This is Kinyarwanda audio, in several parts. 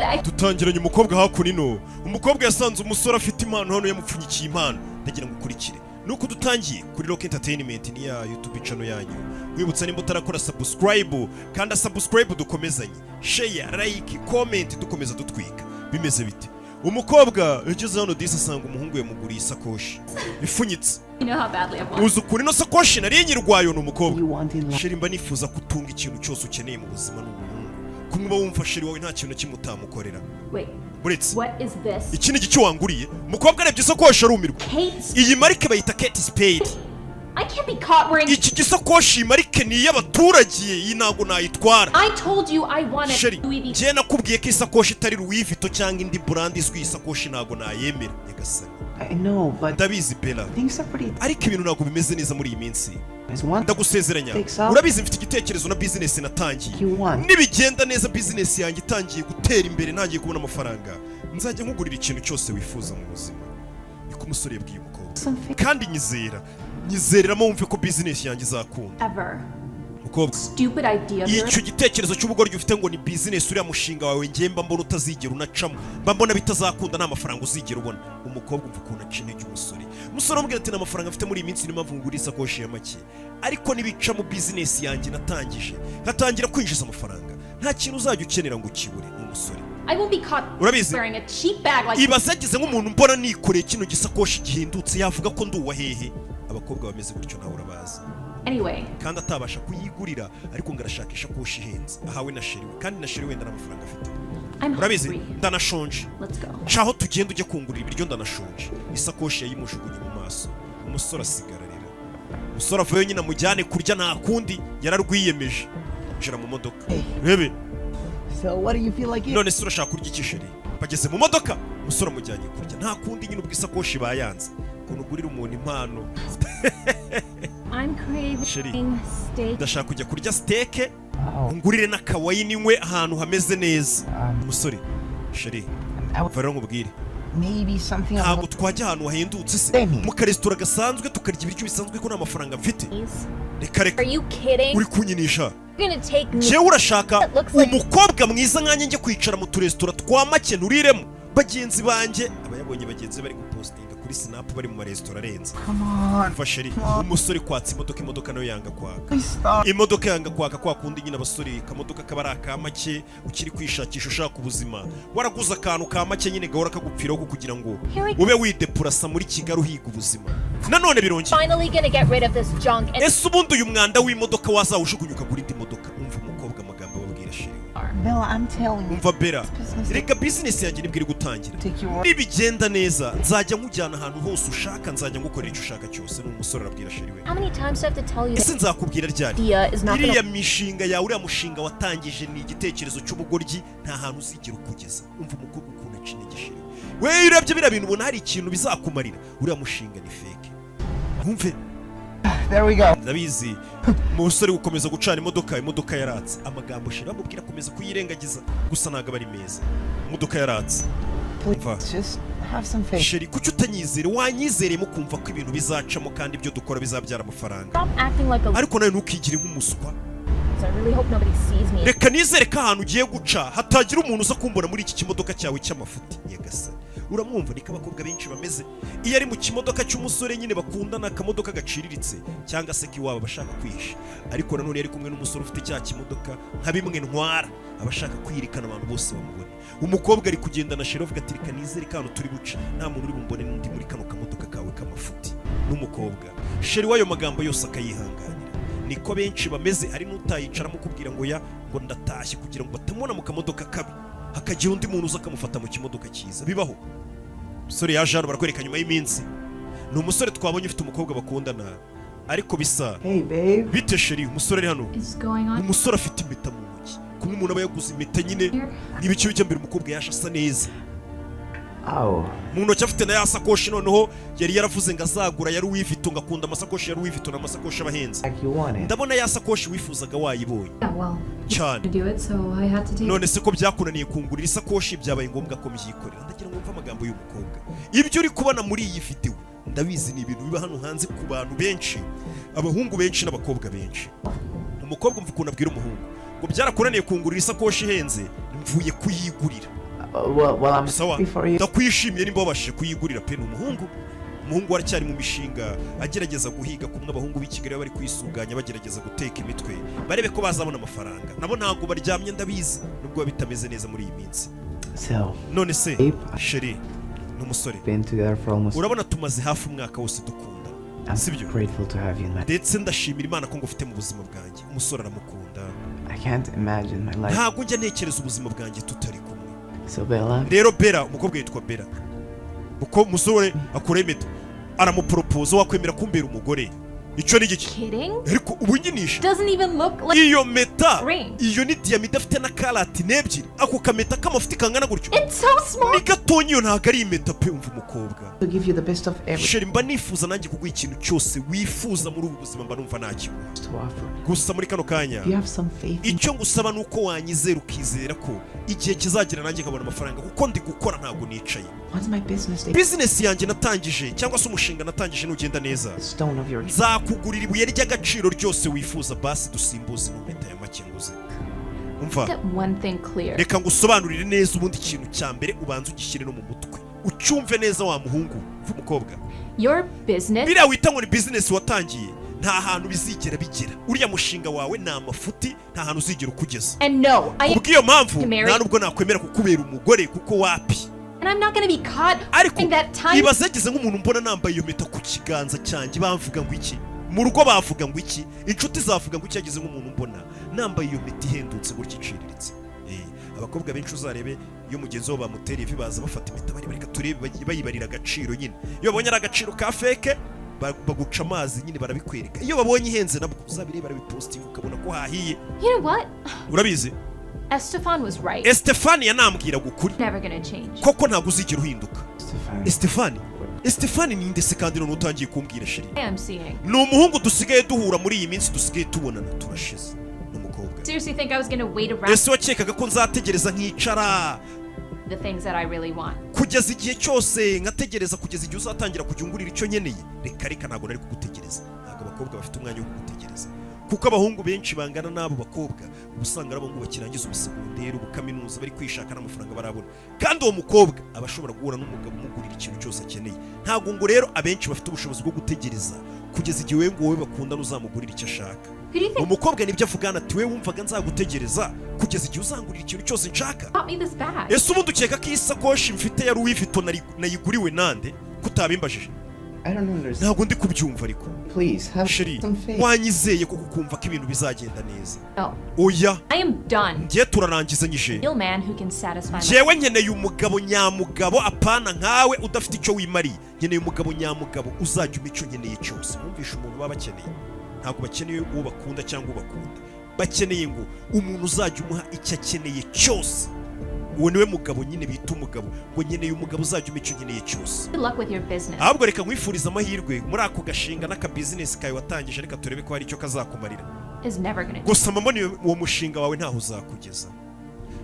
I Dutangiranye umukobwa hakuno ino. Umukobwa yasanze umusore afite impano hano, yamupfunyikiye impano. Ndagira ngo ukurikire nuko dutangiye kuri Rock Entertainment, ni ya YouTube channel yanyu. Mwibutsa, nimba utarakora subscribe, kanda subscribe, dukomezanye, share, like, comment, dukomeza dutwika. Bimeze bite? Umukobwa yageze hano disi asanga umuhungu yamuguriye isakoshi ifunyitse. You know how badly I want. Uzi ukuntu ino sakoshi nari nyirwayo? Ni umukobwa. You want in life. Chérie, mba nifuza ko utunga ikintu cyose ukeneye mu buzima. Ni umuhungu kumwe uba wumva chérie wawe nta kintu na kimwe utamukorera. Wait, Uretse what is this? Iki ni igiki wanguriye? Umukobwa arebye isakoshi arumirwa. Kate, Iyi marike bayita Kate Spade. I can't be caught wearing. Iki gisakoshi, iyi marike ni iy'abaturage, iyi ntabwo nayitwara. I told you I wanted Chérie, Louis Vuitton. njye nakubwiye ko isakoshi itari Louis Vuitton cyangwa indi brand izwi. Iyi sakoshi ntabwo nayemera, nyagasani. I know, but Ndabizi, Bella, things are pretty. ariko ibintu ntabwo bimeze neza muri iyi minsi. There's one Ndagusezeranya. Takes off. Urabizi, mfite igitekerezo na bizinesi natangiye. You want. Nibigenda neza, bizinesi yanjye itangiye gutera imbere, ntangiye kubona amafaranga, nzajya nkugurira ikintu cyose wifuza mu buzima. Niko umusore yabwiye umukobwa. Something. Kandi nyizera, nyizereramo, wumve ko bizinesi yanjye izakunda. Ever. Mukobwa, Stupid idea of yours. icyo gitekerezo cy'ubugoryi ufite ngo ni bizinesi, uriya mushinga wawe, ngiye mba mbona utazigera unacamo, mba mbona bitazakunda, nta mafaranga uzigera ubona. Umukobwa, umva ukuntu aca intege umusore. Umusore amubwira ati: "Nta mafaranga mfite muri iyi minsi, niyo mpamvu ngura isakoshi ya make, ariko nibica mu bizinesi yanjye natangije, nkatangira kwinjiza amafaranga, nta kintu uzajya ukenera ngo ukibure." Ni umusore. I won't be caught Urabizi? wearing a cheap bag like Ibaze agize nk'umuntu mbona nikoreye kino gisakoshi gihindutse, yavuga ko ndi uwa hehe? Abakobwa bameze gutyo nawe urabazi. Anyway, Kandi atabasha kuyigurira, ariko ngo arashaka ishakoshi ihenze ahawe na chéri we, kandi na chéri wenda n'amafaranga afite. I'm Urabizi, hungry. ndanashonje. Let's go. Caho tugenda ujye kungurira ibiryo, ndanashonje. Isakoshi yayimujugunye mu maso, umusore asigara arira. Umusore avayo nyine amujyane kurya, nta kundi, yararwiyemeje. Injira mu modoka rebe. So what do you feel like eating? None se urashaka kurya iki, chérie? Bageze mu modoka, umusore amujyanye kurya, nta kundi nyine, ubwo isakoshi bayanze. Ukuntu ugurira umuntu impano. I'm craving Chérie. steak. Ndashaka kujya kurya steak, Oh, ngurire n'akawayini nywe ahantu hameze neza. Umusore: "Chérie, I va rero nkubwire." maybe something. Ntabwo twajya ahantu hahendutse se, Demi. mu karesitora gasanzwe, tukarya ibiryo bisanzwe, ko nta mafaranga mfite? Reka reka. Are you kidding? Uri kunyinisha? You're gonna take me Njyewe urashaka That looks like- umukobwa mwiza nkanjye njye kwicara mu turesitora twa make nturiremo bagenzi banjye? Aba yabonye bagenzi be bari gupostinga kuri Snap bari mu maresitora arenze. Come on. Umva chérie. Umusore kwatsa imodoka, imodoka nayo yanga kwaka. Please stop. Imodoka yanga kwaka. Kwa kundi nyine abasore, akamodoka kaba ari aka make, ukiri kwishakisha, ushaka ubuzima, waraguze akantu ka make nyine gahora kagupfiraho kugira ngo Here we ube widepurasa muri Kigali uhiga ubuzima. Nanone birongera. Finally gonna get rid of this junk and Ese ubundi uyu mwanda w'imodoka wazawujugunya ukagura indi modoka? Umva umukobwa amagambo ababwira chérie we. Bella, I'm telling you. Umva Bella, Business reka bizinesi yanjye nibwo iri gutangira. Take you Nibigenda neza, nzajya nkujyana ahantu hose ushaka, nzajya ngukorera icyo ushaka cyose. Ni umusore arabwira chérie we. How many times do I have to tell you Ese nzakubwira ryari? idea is not Iriya gonna mishinga yawe, uriya mushinga watangije ni igitekerezo cy'ubugoryi, nta hantu uzigera ukugeza. Umva umukobwa ukuntu aca intege chérie we. We iyo urebye biriya bintu, ubona hari ikintu bizakumarira? Uriya mushinga ni fake, wumve. There we go. Ndabizi. Umusore gukomeza gucana imodoka, imodoka yaratse. Amagambo chérie bamubwira akomeza kuyirengagiza gusa, ntabwo aba ari meza. Imodoka yaratse. Umva. Please, just have some faith. Chérie, kuki utanyizere? Wanyizereyemo ukumva ko ibintu bizacamo kandi ibyo dukora bizabyara amafaranga. Stop acting like a Ariko nawe ntukigire nk'umuswa. I really hope nobody sees me. Reka nizere ko ahantu ugiye guca hatagira umuntu uza kumbona muri iki kimodoka cyawe cy'amafuti. Nyagasani, uramwumva? Niko abakobwa benshi bameze. Iyo ari mu kimodoka cy'umusore nyine bakundana, akamodoka gaciriritse cyangwa se k'iwabo, bashaka kwihisha. Ariko nanone iyo ari kumwe n'umusore ufite cya kimodoka nka bimwe ntwara, aba ashaka kwirikana abantu bose bamubona. Umukobwa ari kugenda na chérie, avuga ati: "Reka nizere ko ahantu turi buce nta muntu uri bumbone n'undi muri kano kamodoka kawe k'amafuti." N'umukobwa chérie w'ayo magambo yose akayihanganira. Niko benshi bameze. Hari n'utayicaramo ukubwira ngo ya ngo ndatashye, kugira ngo batamubona mu kamodoka kabi, hakagira undi muntu uza akamufata mu kimodoka cyiza. Bibaho. Umusore yaje hano, barakwereka nyuma y'iminsi. Ni umusore twabonye ufite umukobwa bakundana, ariko bisa. Hey, babe. Bite, chérie? Umusore ari hano. Is going on Umusore afite impeta mu ntoki. Kumwe umuntu aba yaguze impeta nyine here? n'ibiki bijya mbere. Umukobwa yaje asa neza. Oh. Mu ntoki afite na ya sakoshi noneho yari yaravuze ngo azagura ya Louis Vuitton, ngo akunda amasakoshi ya Louis Vuitton, amasakoshi aba ahenze. Like you want it. Ndabona ya sakoshi wifuzaga wayibonye. Yeah, well, Cyane. to do it, so I had to take None se ko byakunaniye kungurira isakoshi, byabaye ngombwa ko mbyikorera. Ndagira ngo wumve amagambo y'umukobwa. Ibyo uri kubona muri iyi videwo, ndabizi ni ibintu biba hano hanze ku bantu benshi, abahungu benshi n'abakobwa benshi. Umukobwa, umva ukuntu abwira umuhungu ngo: "Byarakunaniye kungurira isakoshi ihenze, mvuye kuyigurira." Well, I'm Sawa. happy for you. Ndakwishimiye nimba wabashije kuyigurira pe. Ni umuhungu, umuhungu aracyari mu mishinga, agerageza guhiga kumwe abahungu b'i Kigali baba bari kwisuganya, bagerageza guteka imitwe barebe ko bazabona amafaranga. Nabo ntabwo baryamye, ndabizi, nubwo biba bitameze neza muri iyi minsi. So, None se Babe. chéri, ni umusore. Been together for almost. Urabona tumaze hafi umwaka wose dukunda, I'm sibyo? grateful to have you in my. Ndetse ndashimira Imana ko ngufite mu buzima bwanjye. Umusore aramukunda. I can't imagine my life. Ntabwo njya ntekereza ubuzima bwanjye tutari kumwe. So Bella, Rero Bella, umukobwa yitwa Bella, uko umusore akura impeta aramuporopoza: "Wakwemera kumbera umugore?" Icyo ni igiki? Kidding? Ariko ubu nyinisha. Doesn't even look like Iyo meta ring. Iyo ni diyama idafite na karati n'ebyiri. Ako kameta k'amafuti kangana gutyo. It's so small. Ni gatonya, iyo ntabwo ari impeta pe. Umva umukobwa. To give you the best of every Chéri, mba nifuza nanjye kuguha ikintu cyose wifuza muri ubu buzima, mba numva nakiguha. To offer. Gusa muri kano kanya, You have some faith in icyo ngusaba ni uko wanyizera, ukizera ko igihe kizagera nanjye nkabona amafaranga, kuko ndi gukora, ntabwo nicaye. Once my business takes Bizinesi yanjye natangije, cyangwa se umushinga natangije, nugenda neza, the stone of your nzakugurira ibuye ry'agaciro ryose wifuza. Basi dusimbuze ino mpeta ya make nguze. Umva. Get one thing clear. Reka ngusobanurire neza. Ubundi ikintu cya mbere ubanza ugishyire no mu mutwe, ucyumve neza, wa muhungu. Umva umukobwa. Your business Biriya wita ngo ni bizinesi watangiye, nta hantu bizigera bigera. Uriya mushinga wawe ni amafuti, nta hantu uzigera ukugeza. And no, I Kubw'iyo mpamvu, To marry- nta nubwo nakwemera kukubera umugore, kuko wapi. And I'm not gonna be caught Ariko in that tiny ibaze yagize nk'umuntu mbona nambaye iyo mpeta ku kiganza cyanjye, bamvuga ngo iki? Mu rugo bavuga ngo iki? Inshuti zavuga ngo iki? Yagize nk'umuntu mbona nambaye iyo mpeta ihendutse gutya iciriritse. Abakobwa benshi uzarebe, iyo mugenzi wabo bamutera ivi, baza bafata impeta bari reka turebe, bayibarira agaciro nyine. Iyo babonye ari agaciro ka fake, baguca amazi nyine, barabikwereka. Iyo babonye ihenze nabwo uzabirebe, barabipostinga, ukabona ko hahiye. You know what? Urabizi? Estefan was right. Estefani yanambwiraga ukuri. Never gonna change. Koko ntabwo uzigera uhinduka. Stefan. Estefani, Estefani ninde se kandi none utangiye kumbwira, chéri? I am seeing. Ni umuhungu dusigaye duhura muri iyi minsi, dusigaye tubonana. Turashize n'umukobwa. Seriously think I was gonna wait around Ese wakekaga ko nzategereza nkicara the things that I really want? kugeza igihe cyose nkategereza kugeza igihe uzatangira kujya ungurira icyo nkeneye? Reka reka, ntabwo nari kugutegereza. Ntabwo abakobwa bafite umwanya wo kugutegereza, kuko abahungu benshi bangana n'abo bakobwa uba usanga ari abahungu bakirangiza ubusegonderi, ubukaminuza, bari kwishaka n'amafaranga barabona. Kandi uwo mukobwa aba ashobora guhura n'umugabo umugurira ikintu cyose akeneye. Ntabwo ngo rero abenshi bafite ubushobozi bwo gutegereza kugeza igihe wowe ngo wowe bakundana uzamugurira icyo ashaka. Who do you think Umukobwa nibyo avugana ati: "We wumvaga nzagutegereza kugeza igihe uzangurira ikintu cyose nshaka?" bought me this bag? Ese ubundi ukeka ko iyi sakoshi mfite ya Louis Vuitton nayiguriwe nande, kutabimbajije? I don't understand. Ntabwo ndi kubyumva ariko. Please have Chéri, some faith. wanyizeye kuko ukumva ko ibintu bizagenda neza? No. Oya. I am done. Ngiye, turarangizanyije. Real man who can satisfy my Njyewe nkeneye umugabo nyamugabo, apana nkawe udafite icyo wimariye. Nkeneye umugabo nyamugabo uzajya umpa icyo nkeneye cyose. Mwumvishe umuntu baba bakeneye? Ntabwo bakeneye uwo bakunda cyangwa ubakunda, bakeneye ngo umuntu uzajya umuha icyo akeneye cyose. Uwo niwe mugabo nyine bita umugabo. Ngo nkeneye umugabo uzajya umpa icyo nkeneye cyose. Good luck with your business. Ahubwo reka nkwifurize amahirwe muri ako gashinga n'akabizinesi kawe watangije. Reka turebe ko hari icyo kazakumarira. Is never gonna Gusa mama, ni uwo mushinga wawe ntaho uzakugeza.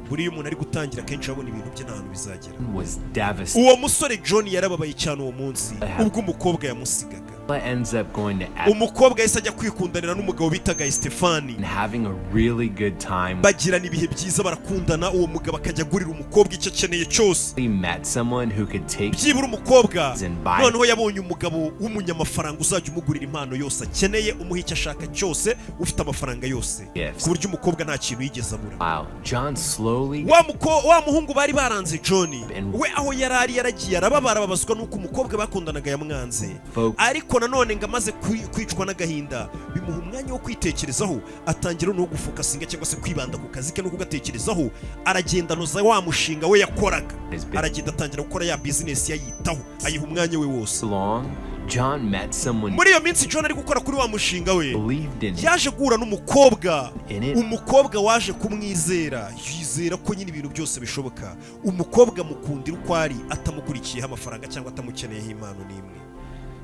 Buriya umuntu ari gutangira, akenshi abona ibintu bye nta hantu bizagera. Was devastated. Uwo musore John yarababaye cyane uwo munsi ubwo umukobwa yamusigaga. Ends up going to Umukobwa yahise ajya kwikundanira n'umugabo bitaga Stefani. and having a really good time. Bagirana ibihe byiza, barakundana. Uwo mugabo akajya agurira umukobwa icyo akeneye cyose. He met someone who could take Byibura umukobwa And buy- noneho yabonye umugabo w'umunyamafaranga uzajya umugurira impano yose akeneye, umuha icyo ashaka cyose, ufite amafaranga yose, Gifts. ku buryo umukobwa nta kintu yigeze abura. Wow. John slowly Wa muhungu bari baranze, John, And- we aho yari ari yaragiye arababara, ababazwa n'uko umukobwa bakundanaga yamwanze. Focus Ariko nanone ngo amaze kwicwa n'agahinda, bimuha umwanya wo kwitekerezaho, atangira no gufokasinga cyangwa se kwibanda ku kazi ke no kugatekerezaho. Aragenda anoza wa mushinga we yakoraga. His business. Aragenda atangira gukora ya bizinesi, yayitaho, ayiha umwanya we wose. Long, John met someone Muri iyo minsi John ari gukora kuri wa mushinga we, believed in him. yaje guhura n'umukobwa. In it. Umukobwa waje kumwizera, yizera ko nyine ibintu byose bishoboka. Umukobwa mukundira uko ari, atamukurikiyeho amafaranga cyangwa atamukeneyeho impano n'imwe.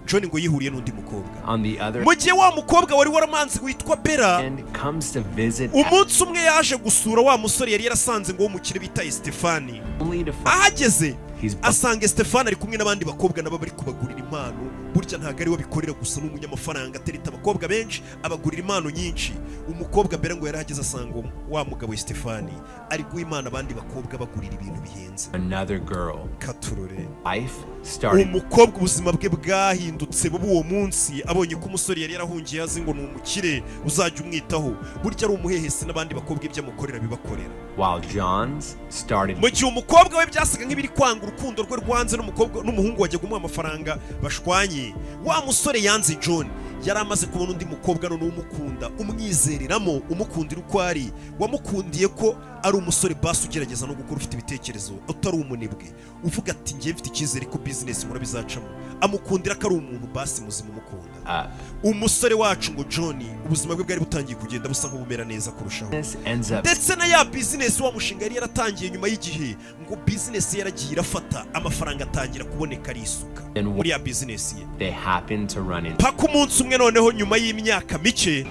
John ngo yihuriye n'undi mukobwa. On the other Mu gihe wa mukobwa wari waramanze witwa Bella hand comes to visit umunsi umwe yaje gusura wa musore yari yarasanze ngo w'umukire bita Estefani. only to find Ahageze He's Asanga Stefan ari kumwe n'abandi bakobwa, nabo bari kubagurira impano. Burya ntabwo ari we abikorera gusa, ni umunyamafaranga, atereta abakobwa benshi, abagurira impano nyinshi. Umukobwa mbere ngo yarahageze asanga wa mugabo Stefani ari guha impano abandi bakobwa, bagurira ibintu bihenze. Another girl. Katurore. Life started Umukobwa ubuzima bwe bwahindutse buba uwo munsi abonye ko umusore yari yarahungiye azi ngo ni umukire uzajya umwitaho, burya ari umuhehesi, n'abandi bakobwa ibyo amukorera bibakorera. While John's started Mu gihe umukobwa we byasaga nk'ibiri kwanga, urukundo rwe rwanze n'umukobwa n'umuhungu wajya kumuha amafaranga bashwanye, wa musore yanze John yari amaze kubona undi mukobwa none umukunda, umwizereramo, umukundira uko ari, wamukundiye ko ari umusore basi ugerageza no gukora, ufite ibitekerezo, utari umunebwe, uvuga ati: "Ngiye mfite icyizere ko business nkora bizacamo." Amukundira ko ari umuntu basi muzima umukunda. Up. Umusore wacu ngo John, ubuzima bwe bwari butangiye kugenda busa nk'ubumera neza kurushaho. This ends up Ndetse na ya business, wa mushinga yari yaratangiye nyuma y'igihe, ngo business ye yaragiye irafata, amafaranga atangira kuboneka, arisuka muri ya business ye. They happen to run into Paka umunsi umwe noneho nyuma y'imyaka mike,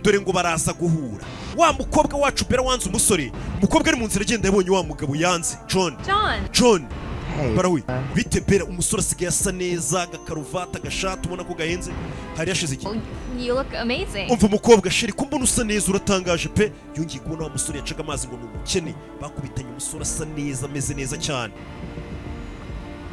dore ngo baraza guhura. Wa mukobwa wacu Bera wanze umusore, umukobwa ari mu nzira agenda yabonye wa mugabo yanze, John. John! John. Hey. Barawe bite, Bera? Umusore asigaye asa neza, agakaruvati, agashati ubona ko gahenze, hari yashize igihe. Oh, you look amazing. Umva umukobwa: "Chérie, ko mbona usa neza, uratangaje pe." Yongeye kubona wa musore yacaga amazi ngo ni umukene bakubitanye, umusore asa neza, ameze neza cyane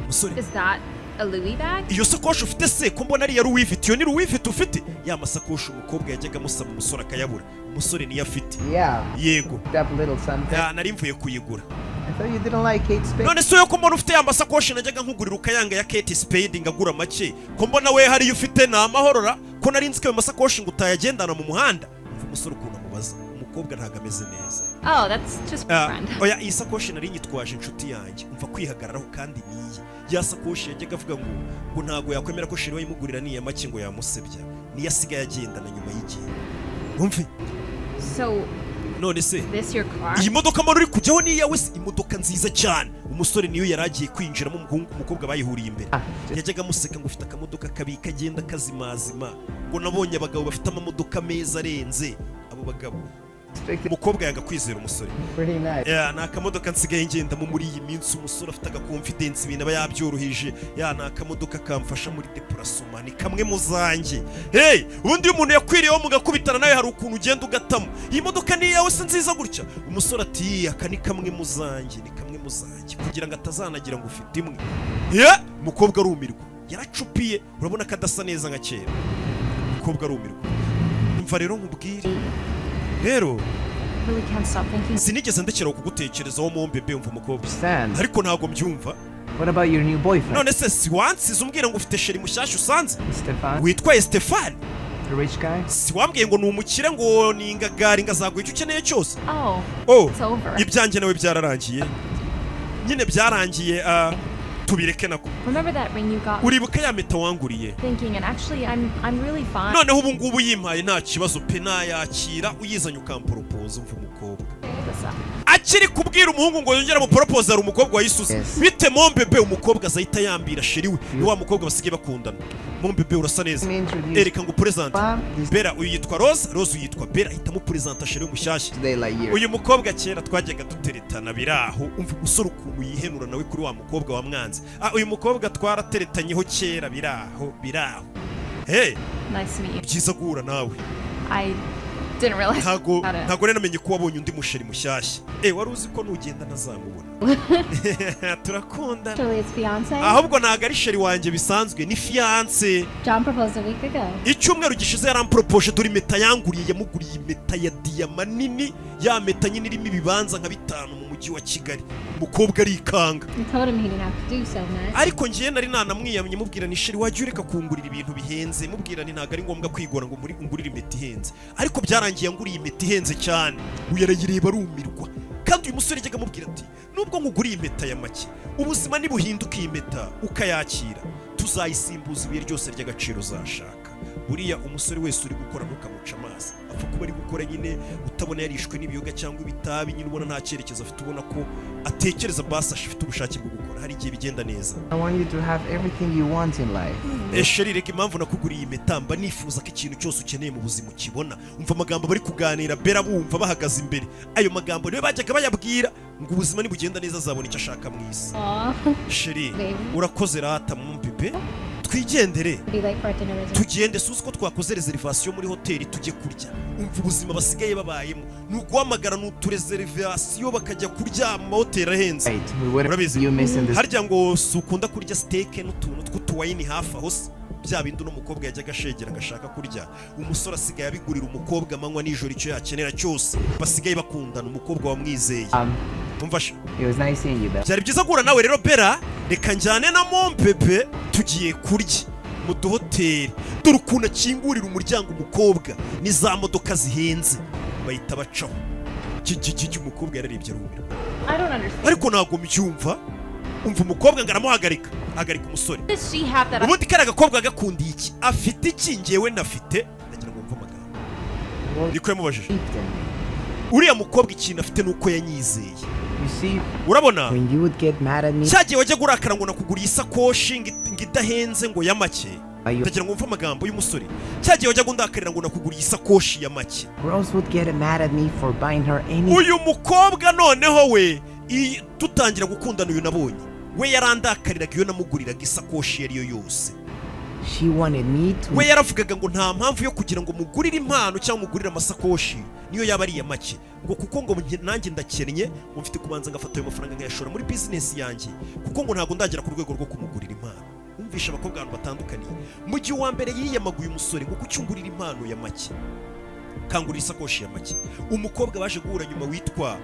umusore. Is that a Louis bag? Iyo sakoshi ufite se ko mbona ari iya Louis Vuitton? Iyo ni Louis Vuitton ufite? Ya masakoshi umukobwa yajyaga amusaba umusore akayabura, umusore niyo afite. Yeah. Yego. Picked up a little something. Ya, nari mvuye kuyigura. I thought you didn't like Kate Spade. None se yo ko mbona ufite ya masakoshi najyaga nkugurira ukayanga, ya Kate Spade, ngagura make, ko mbona we hariyo ufite ni amahorora? Ko nari nzi ko ayo masakoshi ngo utayagendana mu muhanda? Umva umusore ukuntu amubaza, umukobwa ntabwo ameze neza. Oh, that's just a Ah, friend. oya, iyi sakoshi nari nyitwaje inshuti yanjye. Umva kwihagararaho, kandi niye ya sakoshi yajyaga avuga ngo ntabwo yakwemera ko chéri we ayimugurira niya make, ngo yamusebya, niyo asigaye agendana nyuma y'igihe. Umve. So, None se this your car? iyi modoka mbona uri kujyaho ni iyawe se? Imodoka nziza cyane, umusore niyo yari agiye kwinjiramo, umuhungu umukobwa bayihuriye imbere. Ah, just Yajyaga amuseka ngo ufite akamodoka kabi kagenda kazimazima, ngo nabonye abagabo bafite amamodoka meza arenze abo bagabo. expected Umukobwa yanga kwizera umusore. Pretty nice. Ya, ni akamodoka nsigaye ngendamo muri iyi minsi. Umusore afite agaconfidence, ibintu aba yabyoroheje. Ya, ni akamodoka kamfasha muri déplacement, ni kamwe mu zanjye. Hey, ubundi iyo umuntu yakwiriyeho mugakubitana nawe, hari ukuntu ugenda ugatamo. "Iyi modoka ni iyawe se nziza gutya?" Umusore ati: "Aka ni kamwe mu zanjye, ni kamwe mu zanjye," kugira ngo atazanagira ngo ufite imwe. Ye, umukobwa arumirwa, yaracupiye, urabona ko adasa neza nka kera. Umukobwa arumirwa. Umva rero nkubwire rero, Really can't stop thinking. sinigeze ndekera kugutekerezaho, mon bébé. Umva umukobwa. Understand. Ariko ntabwo mbyumva. What about your new boyfriend? None se si wansize umbwira ngo ufite chéri mushyashya usanze Stefan, witwaye Stefani? The rich guy? Si wambwiye ngo ni umukire, ngo ni ingagari, ngo azaguha icyo ukeneye cyose? Oh, Oh, it's over. ibyanjye nawe byararangiye nyine, byararangiye, tubireke nako. Remember that ring you got? Uribuka ya mpeta wanguriye? Thinking, and actually, I'm really fine. Noneho ubu ngubu yimpaye nta kibazo pe, nayakira uyizanye ukamporopoza. Umva umukobwa. What's up? Akiri kubwira umuhungu ngo yongere amuporopoze, hari umukobwa wayisuze. Yes. "Bite, mon bébé?" Umukobwa azahita yambira chéri we, ni wa mukobwa basigaye bakundana. "Mon bébé, urasa neza." Let me introduce Ereka ngo upresente. Mom, this Bera, uyu yitwa Rose. Rose, uyu yitwa Bera. Ahita amupresenta chéri we mushyashya. Today like years. Uyu mukobwa kera twajyaga duteretana biraho. Umva umusore ukuntu yihenura nawe kuri wa mukobwa wamwanze. Ah, uyu mukobwa twarateretanyeho kera biraho biraho. Hey. Nice to meet you. Byiza guhura nawe. I didn't realize Ntago how to. ntago rero namenye ko wabonye undi muchéri mushyashya. Eh, wari uzi ko nugenda ntazamubona? Turakundana. Actually, it's fiance. Ahubwo ntago ari chéri wanjye bisanzwe, ni fiancé. John proposed a week ago. Icyumweru gishize yaramporopoje. Dore impeta yanguriye, yamuguriye impeta ya diyama nini, ya mpeta nyine irimo ibibanza nka bitanu mu mujyi wa Kigali. Umukobwa arikanga. I told him he didn't have to do so much. Ariko ngiye nari nanamwiyamye, mubwira ni: "Chéri, wajya ureka kungurira ibintu bihenze?" Mubwira ni: "Ntabwo ari ngombwa kwigora ngo muri ungurire impeta ihenze." Ariko byarangiye anguriye impeta ihenze cyane. Uyu arayireba arumirwa. Kandi uyu musore yajyaga amubwira ati: "Nubwo nkuguriye impeta ya make, ubuzima nibuhinduka iyi mpeta ukayakira, tuzayisimbuza ibuye ryose ry'agaciro uzashaka." Buriya umusore wese uri gukora ntukamuca amazi, apfa kuba ari gukora nyine, utabona yarishwe n'ibiyoga cyangwa ibitabi nyine, ubona nta cyerekezo afite, ubona ko atekereza basi, afite ubushake bwo gukora, hari igihe bigenda neza. I want you to have everything you want in life. Chéri, reka impamvu nakuguriye impeta, mba nifuza ko ikintu cyose ukeneye mu buzima ukibona. Umva amagambo bari kuganira, Bera bumva bahagaze imbere. Ayo magambo niyo bajyaga bayabwira. Ngo ubuzima nibugenda neza azabona icyo ashaka mu isi. Aw. Chérie, Baby. urakoze rata mumpipe, twigendere. Be late for our dinner reservation. Tugende, suzi ko twakoze reservation muri hoteli, tujye kurya. Umva ubuzima basigaye babayemo, ni uguhamagara, ni utureservation, bakajya kurya mu mahoteli ahenze. Right. We would Urabizi. you missing this. Harya ngo si ukunda kurya steak n'utuntu tw'utuwayini hafi aho se? Bya bindi uno mukobwa yajyaga ashegera agashaka kurya, umusore asigaye abigurira umukobwa amanywa nijoro, icyo yakenera cyose. Basigaye bakundana, umukobwa wamwizeye. Umva sha. It was nice seeing you, Bella. Byari byiza guhura nawe rero, Bella. Reka njyane na mon bébé, tugiye kurya mu duhoteli. Dore ukuntu akingurira umuryango umukobwa, ni za modoka zihenze bahita bacaho. Kikikiki, umukobwa yararebye arumirwa. I don't understand. Ariko ntabwo mbyumva. Umva umukobwa ngo aramuhagarika, ahagarika umusore. Does she have that? Ubundi kariya gakobwa gakundiye iki? Afite iki ngewe ntafite? Ndagira ngo wumve amagambo. Well, Niko yamubajije. believed in me. Uriya mukobwa ikintu afite ni uko yanyizeye. You see, Urabona, when you would get mad at me, cya gihe wajyaga urakara ngo nakuguriye isakoshi ngo idahenze, ngo ya make. Ayo. Ndagira ngo wumve amagambo y'umusore. Cya gihe wajyaga undakarira ngo nakuguriye isakoshi ya make. Rose would get mad at me for buying her any Uyu mukobwa noneho we, dutangira gukundana, uyu nabonye we yarandakariraga iyo namuguriraga isakoshi iyo ari yo yose. She wanted me to We yaravugaga ngo nta mpamvu yo kugira ngo mugurire impano cyangwa mugurire amasakoshi niyo yaba ari iya make, ngo kuko ngo nanjye ndakennye, ngo mfite kubanza ngafata ayo mafaranga nkayashora muri bizinesi yanjye, kuko ngo ntabwo ndagera ku rwego rwo kumugurira impano. Wumvisha abakobwa ahantu batandukaniye. Mu gihe uwa mbere yiyamaguye umusore ngo kuki ungurira impano ya make, kangurira isakoshi ya make, umukobwa baje guhura nyuma witwa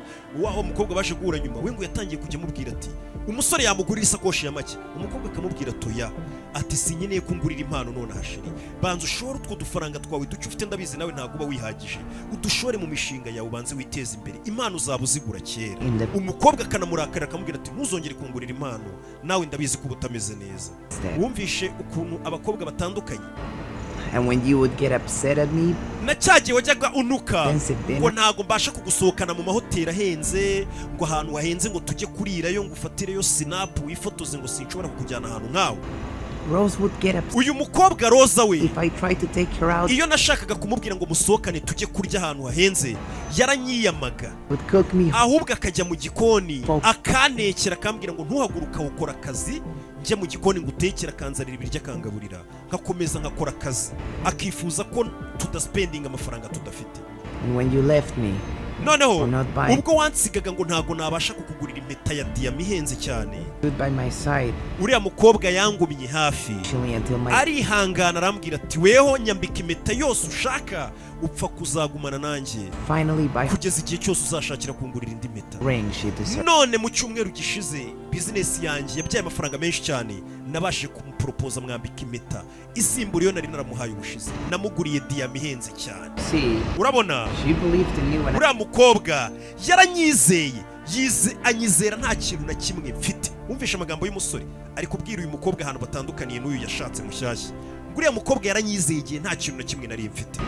wa mukobwa baje guhura nyuma we ngo yatangiye kujya amubwira ati umusore yamugurira isakoshi ya make, umukobwa akamubwira atoya, ati sinkeneye ko ngurira impano nonaha chérie, banza ushore utwo dufaranga twawe duke ufite, ndabizi nawe ntabwo uba wihagije, udushore mu mishinga yawe, ubanze witeze imbere, impano uzaba uzigura kera. In the Umukobwa akanamurakarira akamubwira ati ntuzongere kungurira impano, nawe ndabizi ko uba utameze neza. Step. Wumvishe ukuntu abakobwa batandukanye. And when you would get upset at me, Na cya gihe wajyaga unuka Expensive dinner. ngo ntabwo mbasha kugusohokana mu mahoteli ahenze, ngo ahantu hahenze ngo tujye kurirayo, ngo ufatireyo snap wifotoze, ngo sinshobora kukujyana ahantu nkawe. Rose would get upset Uyu mukobwa Roza we, if I tried to take her out, iyo nashakaga kumubwira ngo musohokane tujye kurya ahantu hahenze, yaranyiyamaga. Would cook me Ahubwo akajya mu gikoni Oh. akantekera, akambwira ngo ntuhaguruka ukora akazi, njye mu gikoni ngutekera, akanzanira ibiryo akangaburira, nkakomeza nkakora akazi, akifuza ko tudaspendinga amafaranga tudafite. And when you left me, Noneho For not buying. ubwo wansigaga ngo ntabwo nabasha kukugurira impeta ya diyama ihenze cyane, stood by my side uriya mukobwa yangumye hafi, patiently until my arihangana, arambwira ati weho nyambika impeta yose ushaka, upfa kuzagumana nanjye finally buy kugeza igihe cyose uzashakira kungurira indi mpeta. ring she deserved. None mu cyumweru gishize bizinesi yanjye yabyaye amafaranga menshi cyane, nabashije kumuporopoza, mwambika impeta isimbura iyo nari naramuhaye ubushize, namuguriye diyama ihenze cyane. See, Urabona, she believed in you when I uriya mukobwa yaranyizeye, yize anyizera nta kintu na kimwe mfite. Wumvishe amagambo y'umusore ari kubwira uyu mukobwa ahantu batandukaniye n'uyu yashatse mushyashya, ngo uriya mukobwa yaranyizeye igihe nta kintu na kimwe nari mfite.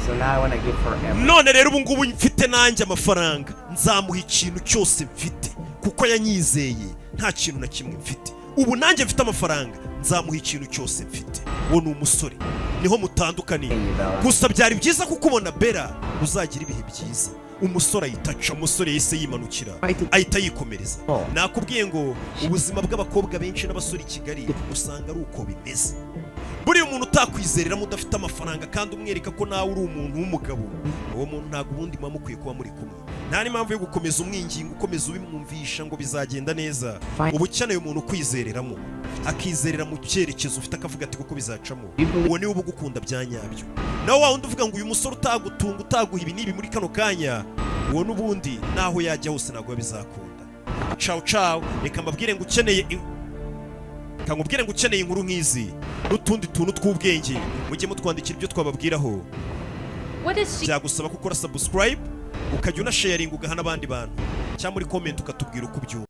So now I want to give her everything. None rero ubu ngubu mfite nanjye amafaranga, nzamuha ikintu cyose mfite, kuko yanyizeye nta kintu na kimwe mfite. Ubu nanjye mfite amafaranga, nzamuha ikintu cyose mfite. Uwo ni umusore, niho mutandukaniye. Gusa byari byiza kukubona, Bella, uzagira ibihe byiza. Umusore ahita aca, umusore yahise yimanukira, ahita yikomereza. Nakubwiye ngo ubuzima bw'abakobwa benshi n'abasore i Kigali usanga ari uko bimeze. Buriya umuntu utakwizereramo udafite amafaranga kandi umwereka ko nawe uri umuntu w'umugabo, uwo muntu ntabwo ubundi muba mukwiye kuba muri kumwe. Nta n'impamvu yo gukomeza umwingingo, ukomeza ubimwumvisha ngo bizagenda neza. Uba ukeneye umuntu ukwizereramo, akizerera mu cyerekezo ufite, akavuga ati kuko bizacamo. Uwo niwe uba ugukunda bya nyabyo. Nawe wa wundi uvuga ngo uyu musore utagutunga, utaguha ibi n'ibi muri kano kanya, uwo n'ubundi naho yajya hose ntabwo biba bizakunda. Cawu cawu. Reka mbabwire ngo ukeneye, nkubwire ngo ukeneye inkuru nk'izi n'utundi tuntu tw'ubwenge, mujye mutwandikira ibyo twababwiraho. What does she Byagusaba ko ukora subscribe, ukajya unasharinga, ugaha n'abandi bantu, cyangwa muri comment ukatubwira uko ubyumva.